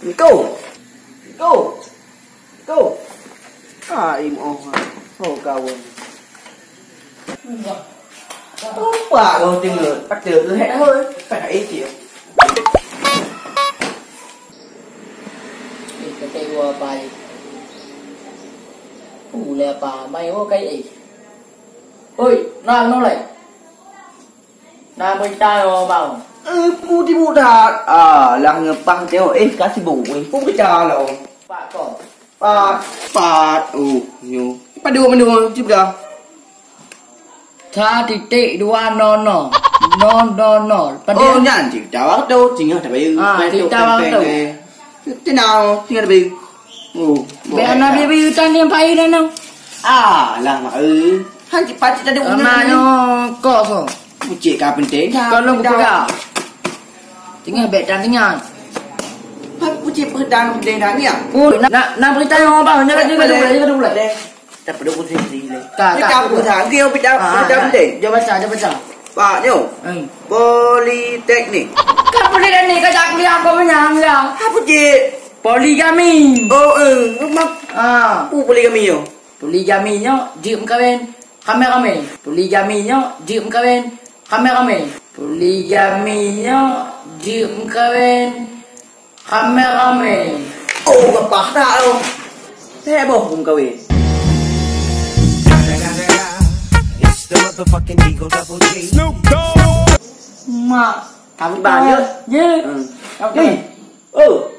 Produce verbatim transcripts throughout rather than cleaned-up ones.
Niko. Niko. Niko. Hai moh. Oh, kawan. Tupak kau tengok. Patut tu hek dah, oi. Payah eh, cik. Eh, kata gua apa ni? Uleh apa? Mai, oh, kai, eh. Oi, nang, nang, lai. Na beurita nyoe, Bang. Eh, peue tibu that? Ah, lah ngeupah tengok, eh, ka sibuk, eh, peue beurita lom. Pat kon? Pat, pat, oh, nyoe. Padum mandum, cit dah. Sa titik dua nol nol. Nol nol nol. Oh, nyan cit dah waktu, singoh dah bayeue. Ah, cit dah waktu. Tenang, singoh dah bayeue. Oh, bèk hana bayeue tan nyang payu dah nyoe. Alah, mak, eh. Han cit pacit tadi. Ama nyoe kos. Pucet ka penting dah. Kalau buka. Tengah bèk tan tengah. Hai pucet peudang penting dah ni ah. Oh, nak, nak berita yang apa? Jangan, jangan, jangan, jangan, jangan. Deh. Tak perlu pusing sih, deh. Tak, tak. Kita pusing. Dia berita, berita penting. Dia baca, dia baca. Pak nyoe. Hmm. Politeknik. Kan politeknik, kau tak kuliah apa punya, enggak? Apa cik? Poligami. Oh, eh, mak. Ah. Oh, poligami yo. Poligami nyoe jeuet meukawen ramé-ramé. Poligami nyoe jeuet meukawen ramé-ramé. Poligami nyoe jeuet meukawen ramé-ramé. Oh, gapah dah tu. Saya boh pun kawin. It's the motherfucking Eagle Double G. Mak, tapi banyak. Ya. Hmm. Apa? Eh. Oh,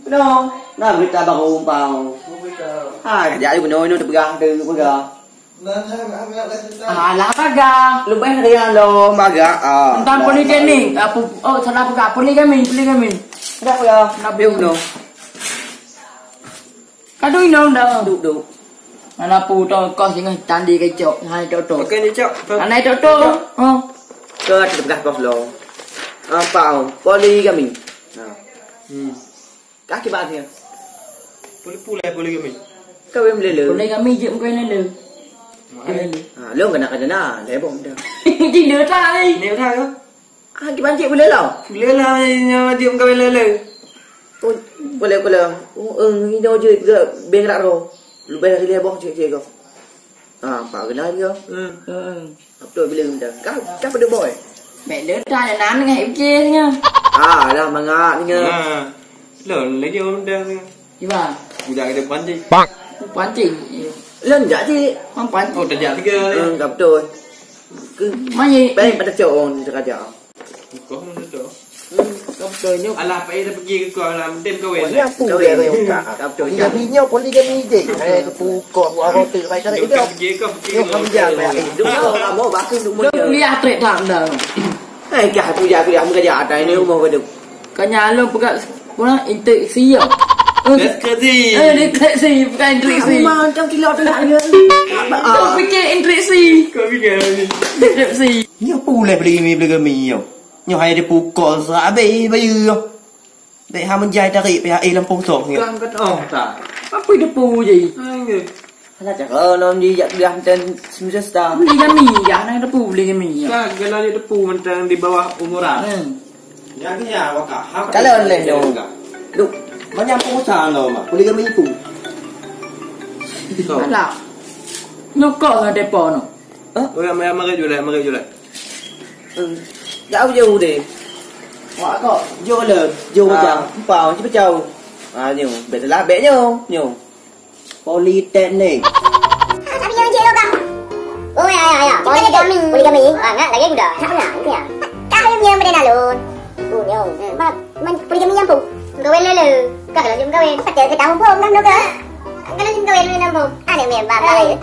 no. Nah, berita baru umpau. Berita. Ha, kejap lagi bunoe nyoe teupeugah, teupeugah. Alah, peugah. Leubeh dari nyan lom, bagak, ah. Tentang politeknik, ah, pu-, oh, salah peugah. Poligami, poligami. Dah peugah. Nabi bunoe. Kadu inong dah. Duk, duk. Mana pu tu kos dengan tandi kecok, hai tok tok. Okey, ni, Cok. Anai tok tok. Oh. Ke, kita peugah kos lo. Apa? Poligami. Ha. Hmm. Ka kiban dia. Pulai-pulai poligami. Kawin melele. Poligami jeuet meukawen lele. Hai. Lele. Ha, lôn kena kena, lé bom dah. Cina tak ni? Ni dah ke? Ah, kiban cik boleh lah. Boleh lah, nyoe jeuet meukawen lele. Oh, boleh, boleh. Oh, eh, ini jeuet ke beng rak roh. Leubeh dari lé bom cik-cik kau. Ah, pak kenal dia. Hmm. Hmm. Betul bila minta. Kau, kau pada boy. Mek dia tak ada nan dengan F J nya. Ah, lah mangat ni. Ha. Lon lagi orang dah ni. Iba. Budak kita pancing. Pancing. Lon jak cik. Mang pancing. Oh, terjak tiga ni. Hmm, tak betul. Ke Mai. Baik pada cok orang ni sengaja. Kau mana tu? Hmm, tak betul ni. Alah, apa dia pergi ke kau lah? Mending kau Oh, ni apa dia kau tak? Tak betul. Dia binyo pun dia mije. Eh, pukok buat roti baik tarik dia. Kau pergi, kau pergi. Dia kau bijak baik. Duk kau kamu baku duk Duk mulia. Kuliah trek tak dah. Eh, kah kuliah kuliah muka jahat ini umur kau tu. Kanya along pegat pula instruksi ya. Deskripsi. Eh, deskripsi bukan instruksi. Rumah macam tilok tu nak dia. Kau fikir instruksi. Kau fikir apa ni? Deskripsi. Nyoe pulai beli mi beli mi nyoe. Nyoe hai dipukul serak abis bayu nyoe. Dek ha menjai tarik P H E lam posong nyoe. Kan kat oh tak. Apa depu je? Hai ke? Alah cara lom ji jak kuliah macam semester. Beli kami, ya, nak depu beli kami. Ya. Kan kalau dia depu macam di bawah umuran. Hmm. Jadi ya wakah. Kalau leh dong. Duk. Banyak pengusaha lo mak. Beli kami itu. Alah. Nyokok lah depo no. Hah? Orang mari julai, mari julai. Hmm. Jauh-jauh deh. Wak kok? Jauh le, jauh Ah. macam. Empau, macam pecau. Ah, nyo. Bek telah, bek nyo. Nyo. Politeknik. Ah, tapi jangan cek lokal. Oh, ya, ya, ya. Poligami. Poligami. Ah, nak lagi muda. Tak pernah, itu ya. Kah yang punya benda lalu. Oh, nyo. Hmm. Bab, man, poligami yang pun. Kawin lele. Kah lagi kawin. Pakai ke tahu pun, kan, dok, kan? Kalau jin kawin dengan pun. Ada memang, bang.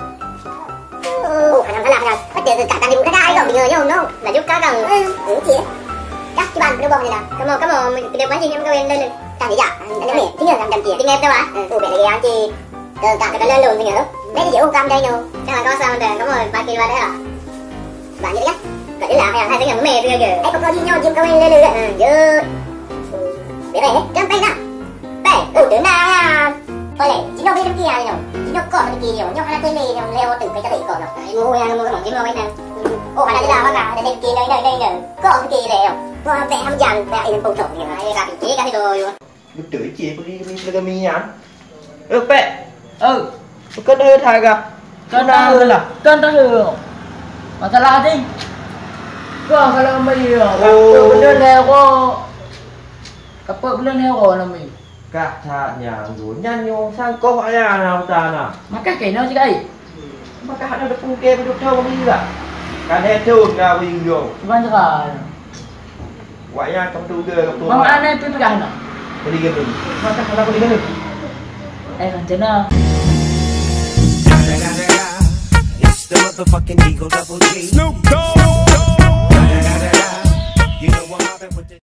Oh, kadang salah kan. Betul ke kata ibu kata, ayo, bingung, yo, no. Laju ka kang. Hmm, okey. Dah, kiban, berubah ni dah. Kamu, kamu, kena panjang yang kawin lalu. Kan dia, ada ni, tinggal dalam dalam dia. Tinggal tu, ah. Hmm, oh, bela lagi, okey. Ke, ke, ke dalam lu, tinggal tu. Bela dia, oh, kamu dah, no. Jangan kau sama dah, kamu pakai luar dah. Banyak kan? Kau jelah, yang ada yang meh tu ke. Eh, pokok dia, jin kawin lalu, kan? Hmm, je. Beres, eh? Jangan payah, dah. Pai, oh, tenang ah. Boleh, jinoe beri rezeki ah jinoe. Jinoe kok rezeki jinoe. Nyoe hana tele nyoe lewat tu, kai cari kok nyoe. Ilmu yang ilmu kemang, ilmu kainan. Oh, hana jelas maka, ada rezeki nyoe, nyoe, nyoe, nyoe. Kok rezeki le nyoe. Kok sampai hamjang, tak ilmu pokok ni. Ai, kaki, kaki tu. Beutôi cit peue di, di, di kami nyan. Eh, Pek. Eh. Bukan dah that kah? Kan dah lah. Kan dah. Masalah ni. Kau kalau mai ya. Oh. Bener lah kau. Kapot bener lah kau nama. Kah that nyan, nyan nyoe sangkoh ayah na uta na. Maka kena cakap ai. Maka hana ada pungke beudôh thôn bagi juga. Kan hai thôn ka bagi ujoe. Cuman cakap. Wak nyan ka beutôi ka beutôi. Bang Anai pih peugah na. Beli game dulu. Maka hana beli game. Eh, rencana. It's the motherfucking Eagle Double G. Snoop Dogg. You know I'm mobbing with the